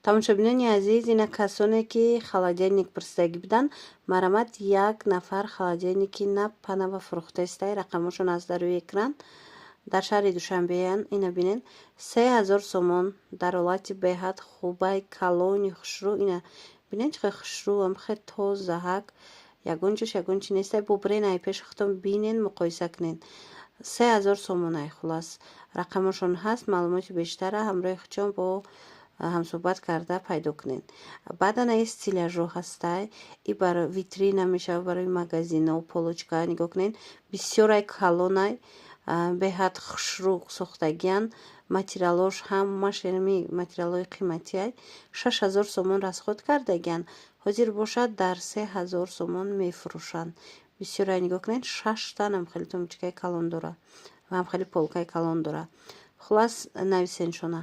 Тамошобинони азиз, ина касоне, ки холодильник пурсидагӣ буданд, марҳамат, як нафар холодильники на панава фурӯхтаистай. Рақамошон аст дар рӯи экран. Дар шаҳри Душанбеян. Ина бинед, 3000 сомон, дар ҳолати беҳад хубай, калони хушрӯ. Ина бинед, чӣ қадр хушрӯ, хеле тозаҳак, ягон ҷош ягон чи нестай. Бубрен, ай пеши худтон бинен, муқоиса кунед. 3000 сомонай. Хулас, рақамошон ҳаст, маълумоти бештара ҳамроҳи худшон бо ҳамсӯҳбат карда пайдо кунед. Баъдан ай стеллажо ҳастай, и бар витрина мешавад, барои магазино, полочка. Нигоҳ кунед, бисёрай калонай, беҳад хушрӯ сохтагиян. Материалош ҳамаш ами материалҳои қиматиай. 6000 сомон расход кардагиян, ҳозир бошад, дар 3000 сомон мефурӯшанд. Бисёрай, нигоҳ кунед, шаштан ҳам хеле тумбочкаи калон дора ва ҳам хеле полкаи калон дора. Хулас, нависеншона.